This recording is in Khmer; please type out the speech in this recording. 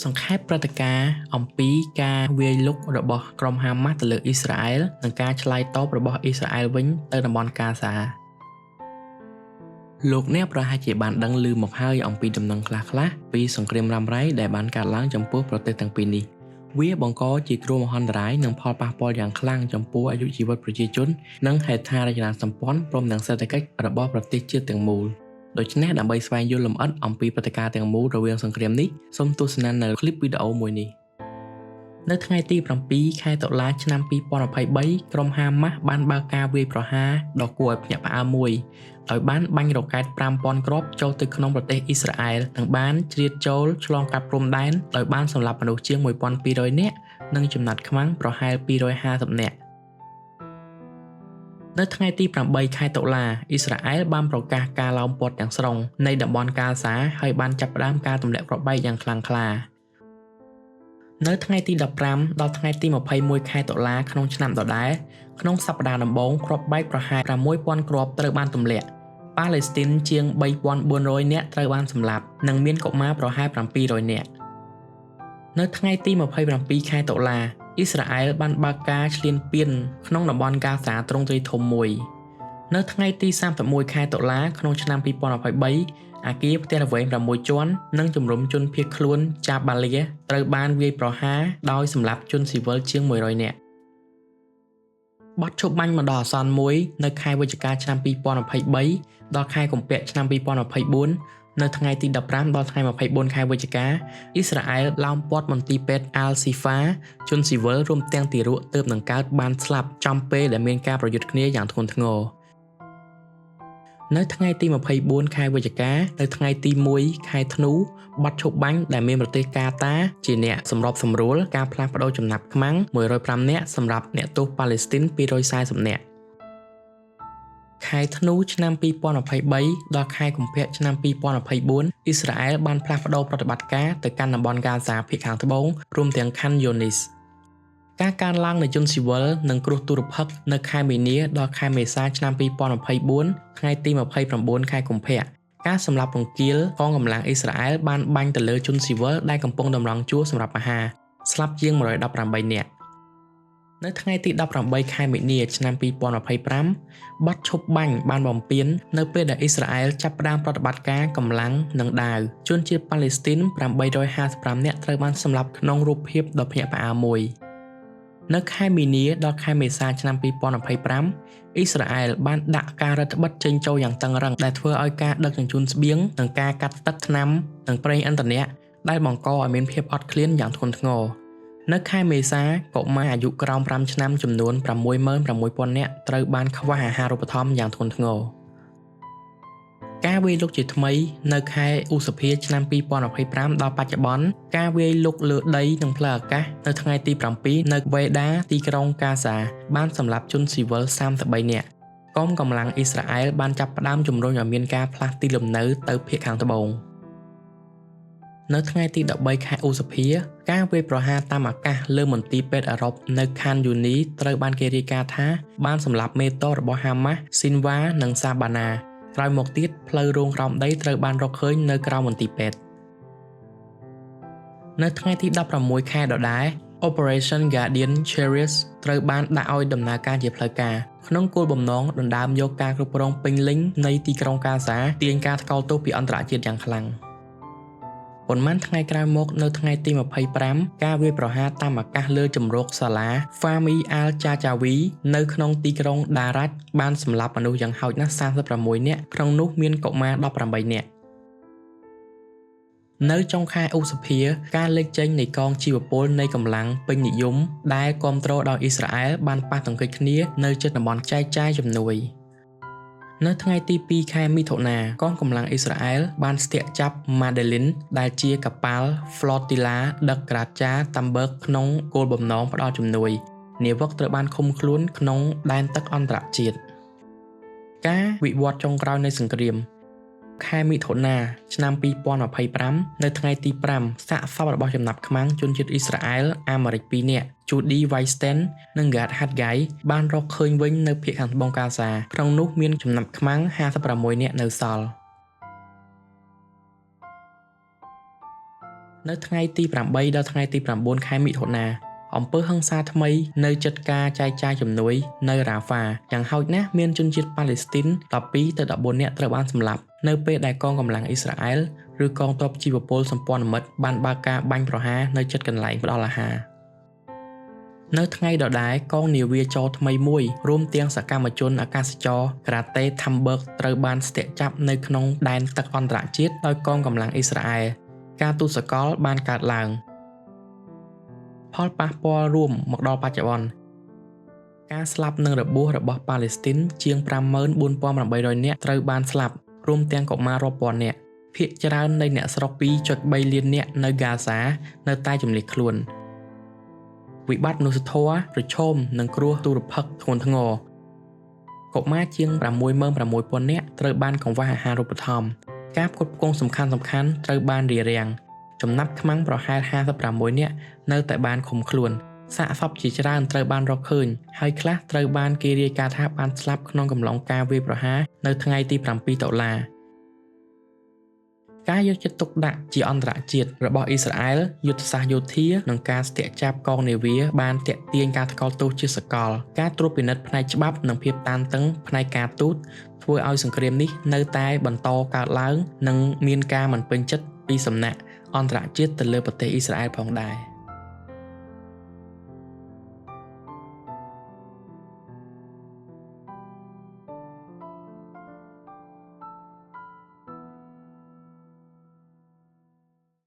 សង្ខេបព្រឹត្តិការណ៍អំពីការវាយលុករបស់ក្រុមហាម៉ាស់ទៅលើអ៊ីស្រាអែលនិងការឆ្លើយតបរបស់អ៊ីស្រាអែលវិញទៅតំបន់កាហ្សាលោកអ្នកប្រហែលជាបានដឹងឮមកហើយអំពីដំណឹងខ្លះៗពីសង្គ្រាមរ៉ាំរ៉ៃដែលបានកើតឡើងចំពោះប្រទេសទាំងពីរនេះវាបង្កជាគ្រោះមហន្តរាយនិងផលប៉ះពាល់យ៉ាងខ្លាំងចំពោះអាយុជីវិតប្រជាជននិងហេដ្ឋារចនាសម្ព័ន្ធព្រមទាំងសេដ្ឋកិច្ចរបស់ប្រទេសជាតិទាំងមូលដូច្នេះដើម្បីស្វែងយល់លម្អិតអំពីព្រឹត្តិការណ៍ទាំងមូលរវាងសង្គ្រាមនេះសូមទស្សនានៅឃ្លីបវីដេអូមួយនេះនៅថ្ងៃទី7ខែតុលាឆ្នាំ2023ក្រុមហាម៉ាស់បានបើកការវាយប្រហារដ៏គួរឲ្យភ្ញាក់ផ្អើលមួយដោយបានបាញ់រ៉ុកែត5000គ្រាប់ចូលទៅក្នុងប្រទេសអ៊ីស្រាអែលនិងបានជ្រៀតចូលឆ្លងកាត់ព្រំដែនដោយបានសម្លាប់មនុស្សជាង1200នាក់និងចំណាត់ខ្មាំងប្រហែល250នាក់នៅថ្ងៃទី8ខែតុលាអ៊ីស្រាអែលបានប្រកាសការឡោមព័ទ្ធទាំងស្រុងនៃតំបន់កាហ្សាហើយបានចាប់ផ្ដើមការទម្លាក់គ្រាប់បែកយ៉ាងខ្លាំងក្លានៅថ្ងៃទី15ដល់ថ្ងៃទី21ខែតុលាក្នុងឆ្នាំដដែលក្នុងសប្តាហ៍ដំបូងគ្រាប់បែកប្រហែល6000គ្រាប់ត្រូវបានទម្លាក់ប៉ាឡេស្ទីនជាង3400នាក់ត្រូវបានសម្លាប់និងមានកុមារប្រហែល700នាក់នៅថ្ងៃទី27ខែតុលាអ៊ីស្រាអែលបានបើកការឈ្លានពានក្នុងតំបន់កាហ្សាទ្រង់ទ្រាយធំមួយនៅថ្ងៃទី31ខែតុលាក្នុងឆ្នាំ2023អាគារផ្ទះល្វែង6ជាន់និងជំរំជនភៀសខ្លួនចាបាលាត្រូវបានវាយប្រហារដោយសម្លាប់ជនស៊ីវិលជាង100នាក់បទឈប់បាញ់បណ្ដោះអាសន្នមួយនៅខែវិច្ឆិកាឆ្នាំ2023ដល់ខែកុម្ភៈឆ្នាំ2024នៅថ្ងៃទី15ដល់ថ្ងៃ24ខែវិច្ឆិកាអ៊ីស្រាអែលឡោមព័ទ្ធមន្ទីរពេទ្យអាល់ស៊ីហ្វាជនស៊ីវិលរួមទាំងទារកទើបនឹងកើតបានស្លាប់ចំពេលដែលមានការប្រយុទ្ធគ្នាយ៉ាងធ្ងន់ធ្ងរនៅថ្ងៃទី24ខែវិច្ឆិកានៅថ្ងៃទី1ខែធ្នូបទឈប់បាញ់ដែលមានប្រទេសកាតាជាអ្នកសម្របសម្រួលការផ្លាស់ប្ដូរចំណាប់ខ្មាំង105នាក់សម្រាប់អ្នកទោសប៉ាឡេស្ទីន240នាក់ខែធ្នូឆ្នាំ2023ដល់ខែកុម្ភៈឆ្នាំ2024អ៊ីស្រាអែលបានផ្លាស់ប្ដូរប្រតិបត្តិការទៅកាន់តំបន់កាហ្សាភាគខាងត្បូងរួមទាំងខាន់យូនីសការកើនឡើងនៃជនស៊ីវិលនិងគ្រោះទុរភិក្សនៅខែមីនាដល់ខែមេសាឆ្នាំ2024ថ្ងៃទី29ខែកុម្ភៈការសម្លាប់រង្គាលកងកម្លាំងអ៊ីស្រាអែលបានបាញ់ទៅលើជនស៊ីវិលដែលកំពុងតម្រង់ជួរសម្រាប់អាហារស្លាប់ជាង118នាក់នៅថ្ងៃទី18ខែមីនាឆ្នាំ2025បទឈប់បាញ់បានបំពេញនៅពេលដែលអ៊ីស្រាអែលចាប់ផ្ដើមប្រតិបត្តិការកម្លាំងនិងដាវជនជាតិប៉ាឡេស្ទីន855នាក់ត្រូវបានសម្លាប់ក្នុងរូបភាពដ៏ភ្ញាក់ផ្អើលមួយនៅខែមីនាដល់ខែមេសាឆ្នាំ2025អ៊ីស្រាអែលបានដាក់ការរឹតបន្តឹងចេញចូលយ៉ាងតឹងរ៉ឹងដែលធ្វើឲ្យការដឹកជញ្ជូនស្បៀងនិងការកាត់ទឹកថ្នាំនិងប្រេងឥន្ធនៈដែលបង្កឲ្យមានភាពអត់ឃ្លានយ៉ាងធ្ងន់ធ្ងរនៅខែមេសាកុមារអាយុក្រោម5ឆ្នាំចំនួន66000នាក់ត្រូវបានខ្វះអាហារូបត្ថម្ភយ៉ាងធ្ងន់ធ្ងរការវាយលុកជាថ្មីនៅខែឧសភាឆ្នាំ2025ដល់បច្ចុប្បន្នការវាយលុកលើដីនិងផ្លូវអាកាសនៅថ្ងៃទី7នៅវេដាទីក្រុងកាហ្សាបានសម្លាប់ជនស៊ីវិល33នាក់កងកម្លាំងអ៊ីស្រាអែលបានចាប់ផ្ដើមជំរុញឲ្យមានការផ្លាស់ទីលំនៅទៅភាគខាងត្បូងនៅថ្ងៃទី13ខែឧសភាការវាយប្រហារតាមអាកាសលើមន្ទីរពេទ្យអឺរ៉ុបនៅខាន់យូនីត្រូវបានគេរាយការណ៍ថាបានសម្លាប់មេតបរបស់ហាម៉ាស់ស៊ីនវ៉ានិងសាបាណាក្រោយមកទៀតផ្លូវរូងក្រោមដីត្រូវបានរកឃើញនៅក្រោមមន្ទីរពេទ្យនៅថ្ងៃទី16ខែដដែល Operation Guardian Cherish ត្រូវបានដាក់ឲ្យដំណើរការជាផ្លូវការក្នុងគោលបំណងដណ្ដើមយកការគ្រប់គ្រងពេញលេញនៃទីក្រុងកាហ្សាទាញការថ្កោលទោសពីអន្តរជាតិយ៉ាងខ្លាំងប៉ុន្មានថ្ងៃក្រោយមកនៅថ្ងៃទី25ការវាយប្រហារតាមអាកាសលើជម្រកសាលា Fami Al Jajawi នៅក្នុងទីក្រុងដារ៉ាច់បានសម្លាប់មនុស្សយ៉ាងហោចណាស់36នាក់ក្នុងនោះមានកុមារ18នាក់នៅចុងខែឧសភាការលេចចេញនៃកងជីវពលនៃកម្លាំងពេញនិយមដែលគាំទ្រដោយអ៊ីស្រាអែលបានប៉ះទង្គិចគ្នានៅជិតតំបន់ចែកចាយជំនួយនៅថ្ងៃទី2ខែមិថុនាកងកម្លាំងអ៊ីស្រាអែលបានស្ទាក់ចាប់ម៉ាដេលីនដែលជាកប៉ាល់ Flotilla ដឹកក្រាចាតាំបឺកក្នុងគោលបំណងផ្ដល់ជំនួយនាវិកត្រូវបានឃុំខ្លួនក្នុងដែនទឹកអន្តរជាតិការវិវត្តចុងក្រោយនៃសង្គ្រាមខែមិថុនាឆ្នាំ2025នៅថ្ងៃទី5សាកសពរបស់ចំណាប់ខ្មាំងជនជាតិអ៊ីស្រាអែលអាមេរិក2នាក់ Judy Weinstein និង Gad Hadgay បានរកឃើញវិញនៅភាគខាងត្បូងកាហ្សាក្នុងនោះមានចំណាប់ខ្មាំង56នាក់នៅសល់ នៅថ្ងៃទី8ដល់ថ្ងៃទី9ខែមិថុនាអំពើហិង្សាថ្មីនៅជិតការចែកចាយជំនួយនៅរ៉ាហ្វាយ៉ាងហោចណាស់មានជនជាតិប៉ាឡេស្ទីន12ទៅ14នាក់ត្រូវបានសម្លាប់នៅពេលដែលកងកម្លាំងអ៊ីស្រាអែលឬកងទ័ពជីវពលសម្ព័ន្ធមិត្តបានបើកការបាញ់ប្រហារនៅជិតកន្លែងផ្ដល់អាហារនៅថ្ងៃដដែលកងនាវាចរថ្មីមួយរួមទាំងសកម្មជនអាកាសចរក្រាតេថាំបឺកត្រូវបានស្ទាក់ចាប់នៅក្នុងដែនទឹកអន្តរជាតិដោយកងកម្លាំងអ៊ីស្រាអែលការទូតសកលបានកើតឡើងផលប៉ះពាល់រួមមកដល់បច្ចុប្បន្នការស្លាប់និងរបួសរបស់ប៉ាឡេស្ទីនជាង 54,800 នាក់ត្រូវបានស្លាប់រួមទាំងកុមាររាប់ពាន់នាក់ភាគច្រើននៃអ្នកស្រុក 2.3 លាននាក់នៅហ្គាហ្សានៅតែជម្លៀសខ្លួនវិបត្តិមនុស្សធម៌ប្រឈមនឹងគ្រោះទុរភិក្សធ្ងន់ធ្ងរកុមារជាង 66,000 នាក់ត្រូវបានកង្វះអាហារូបត្ថម្ភការផ្គត់ផ្គង់សំខាន់ៗត្រូវបានរារាំងចំណាប់ខ្មាំងប្រហែល56នាក់នៅតែបានឃុំខ្លួនសាកសពជាច្រើនត្រូវបានរកឃើញហើយខ្លះត្រូវបានគេរាយការណ៍ថាបានស្លាប់ក្នុងកំឡុងការវាយប្រហារនៅថ្ងៃទី7តុលាការយកចិត្តទុកដាក់ជាអន្តរជាតិរបស់អ៊ីស្រាអែលយុទ្ធសាស្ត្រយោធានិងការស្ទាក់ចាប់កងនាវាបានទាក់ទាញការថ្កោលទោសជាសកលការត្រួតពិនិត្យផ្នែកច្បាប់និងភាពតានតឹងផ្នែកការទូតធ្វើឲ្យសង្គ្រាមនេះនៅតែបន្តកើតឡើងនិងមានការមិនពេញចិត្តពីសំណាក់អន្តរជាតិទៅលើប្រទេសអ៊ីស្រាអែលផងដែរ។